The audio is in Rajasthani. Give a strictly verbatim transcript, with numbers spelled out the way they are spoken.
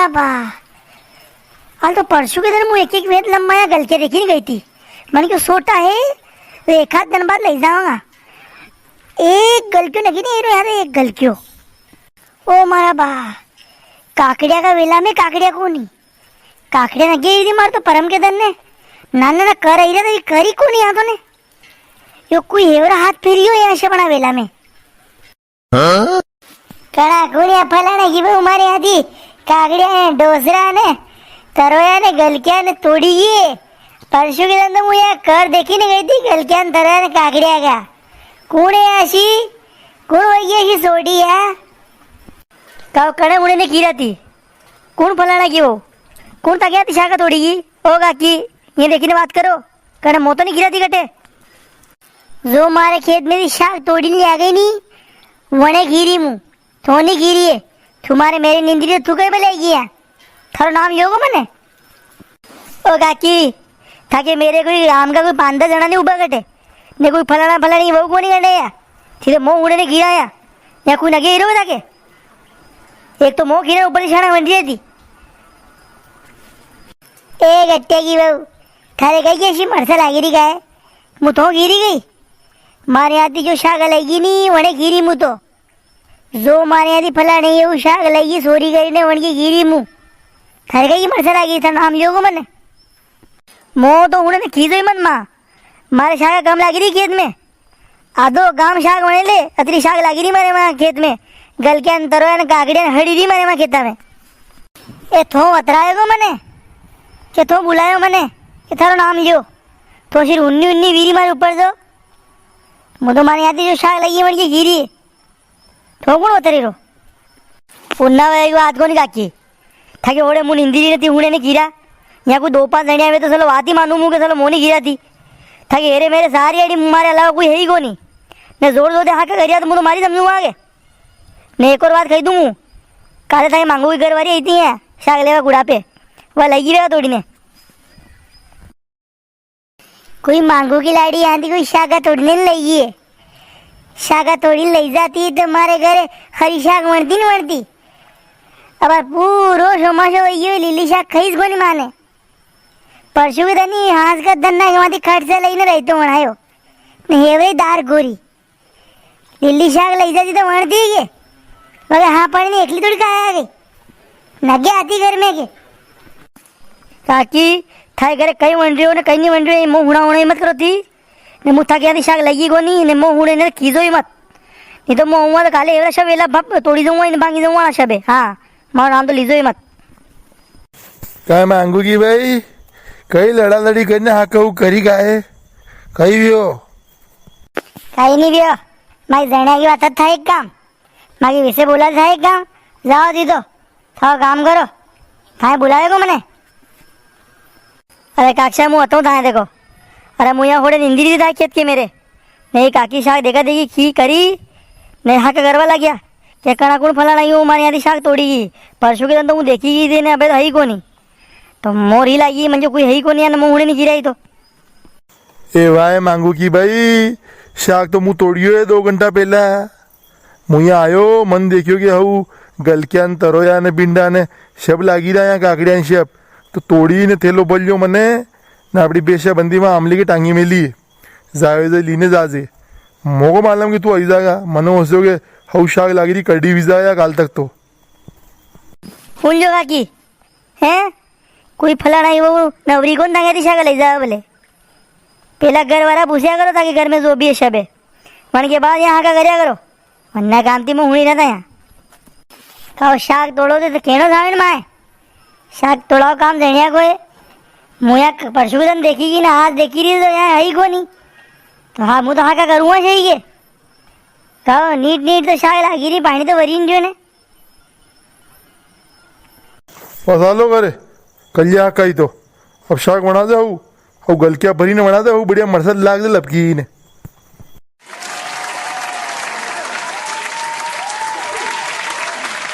बा, हाल तो परसों के दिन मूं एक एक वेत लंबा या गलक्या देखी नी गई थी। मने क्यो सोटा है, तो एक आध दिन बाद लई जावांगा। एक गलक्यो नगे नी रो यार, एक गलक्यो। ओ मारा बा, काकड़िया का वेला में काकड़िया कोनी। काकड़िया नगे ही री मारे तो परम के दन ने। नाना ना कर आई रा तो ये करी कोनी या तो ने। यो कोई हेवरा हाथ फेरियो या शे अपना वेला में। कणा कुणिया फलाणा की बहू मारे आती काकड़िया ने डोसरा ने तरोया ने गलक्या ने तोड़ी गई। परसों के दिन तो मूं या कर देखी ने गई थी गलक्या ने तरोया ने काकड़िया का। कुण है अशी? कुण वई गई अशी सोटी है? काव कणे उणे ने की रा थी? कुण फलाणा की वो? कुण थाके आती शाक तोड़ी गई? ओ काकी, ये देखी ने बात करो। कणे मो तो नी की रा थी कटे। जो मारे खेत में थी शाक तोड़ी ने आ गई नी, वणे की री मूं। थो नी की री है। थू मारे मेरे निंद्री तो थू कई भलाई की है? थारो नाम लियो को मने? ओ काकी, थाके मेरे कोई गाम का कोई पांच दस जणा नी उबा कटे, ने कोई फलाणा फलाणी की बहू कोनी कटे या। थी तो मो उड़े ने की रा या, या कोई नगे ही रो थाके। एक तो मो की रा ऊपर से शाणा बन री थी। ए गट्टे की बहू, थारे कई कैसी मरसा लागी री का है? मूं तो की री गई। मारे आती जो शाक लई गई नी, वणे की री मूं तो। जो मारे आती फलाणे ये शाक लई गई, सोरी करी ने वणकी की री मूं। थारे कई मरसा लागी, थारो नाम लियो को मने? मो तो उणे ने की जो ही मत मां। मारे शाक कम लागी री खेत में। आधो गाम शाक वणे ले, अतरी शाक लागी री मारे वां खेत में। गलक्या ने तरोया ने काकड़िया ने हड़ी री मारे वां खेता में। ए थो अतरायो को मने? के थो बुलायो मने? के थारो नाम लियो? तो सिर उन्नी उन्नी वीरी मारे ऊपर जो। मूं तो मारे आती जो शाक लई गई वणकी की री। थो कुण उतरी रो? उन्ना वे यो आत कोनी काकी। थाके ओड़े मूं निंदी री ने थी उणे ने की रा। या कोई दो पांच जणिया वे तो चलो वात ही मानूं मूं के चलो मो नी की रा थी। थाके हेरे मेरे सारी आड़ी मारे अलावा कोई है ही कोनी। ने जोर जोर दे हाका करिया तो मूं तो मारी समझूंगा आगे। ने एक और बात कही दूं मूं। काले थाके मांगू की घर वारी आई थी है। शाक लेवा गुड़ा पे। वा लई गई वे तोड़ी ने। कोई मांगू की लाड़ी आंदी कोई शाका तोड़ी ने लई गई है। शाका तोड़ी लई जाती तो मारे घर हरी शाक वणती नी वणती। अब पूरो चौमासो वई गयो, लीली शाक खाई ज कोनी माने। परसों के दनी हांस का दन्ना के माथी खट से लई ने रायतो वणायो। ने हेवरे दार गोरी। लीली शाक लई जाती तो वणती के। मगर हाँ पाणी ने एकली थोड़ी खाया गई। नगे आती घर में के। काकी, थारे घरे कई वण रियो ने कई नी वण रियो, ये मो हुणा हुणा ही मत करो थी। ने मूं थाके आती शाक लई गई कोनी, ने मो हुणे ने कीजो ही मत। नी तो मो हुआ तो काले एवरा शब वेला भप तोड़ी जाऊंगा, ने भांगी जाऊंगा शबे। हाँ, मारो नाम तो लीजो ही मत। काय मांगू की भाई, कई लड़ा लड़ी करने हाका हू करी काय? कई वियो? कई नी वियो, मारी जण्या की बात था एक काम, मारी विषय बोला था एक काम, जाओ दी दो, थाओ काम करो, थाए बुलायो को मने? अरे काक्षा, मूं अतो थाए देखो, अरे मूं या होड़े निंदी री था खेत के मेरे, ने काकी शाक देखा देखी की करी, ने हाका करवा लाग्या, के कणा कुण फलाणा यूं मारे यां थी शाक तोड़ी गई, परसों के दिन तो मूं देखी गई थी ने अबे तो है ही कोनी। तो मोर ही लागी, मंजो कोई है ही कोनी, ने मूं हुणे नी गिराई तो। ए वाय मांगू की भाई, शाक तो मूं तोड़ियो है दो घंटा पहला। मूं यां आयो, मन देखियो कि हऊ गलकिया ने तरोया ने बिंडा ने सब लागी रहा यां काकड़िया ने सब। तो तोड़ी ने थेलो भर लियो मने, ने आपड़ी बेस्या बंदी में आमली की टांगी मेली है। जावे जे लीने जाजे। मोको मालूम कि तू आई जागा, मने होस्यो के हऊ शाक लागी री करड़ी वीजा या काल तक तो। हुण जो काकी, हैं? कोई फलाणा ही वो नवरी कोनी थाके थी शाक लई जावे भले। पेला घर वाला पूछ्या करो थाके घर में जो भी है सब है। वण के बाद यां हाका कर्या करो। वरना काम थी मूं हुणी रहता यां। काओ शाक तोड़ो थे तो केणो सामने माए। शाक तोड़ाओ काम जणिया कोई। मूं यां परसों के दिन देखी की ना, आज देखी री तो यां है ही कोनी। तो हाँ, मूं तो हाका करूँगा सही के। काओ नीट नीट तो शाक लागी री, पाणी तो भरी नी रियो ने। मसालो करे, कल्या कई तो। अब शाक वणा जाऊ, अब गलकिया भरी ने वणा जाऊ, बढ़िया मरसल लाग दे लपकी ने।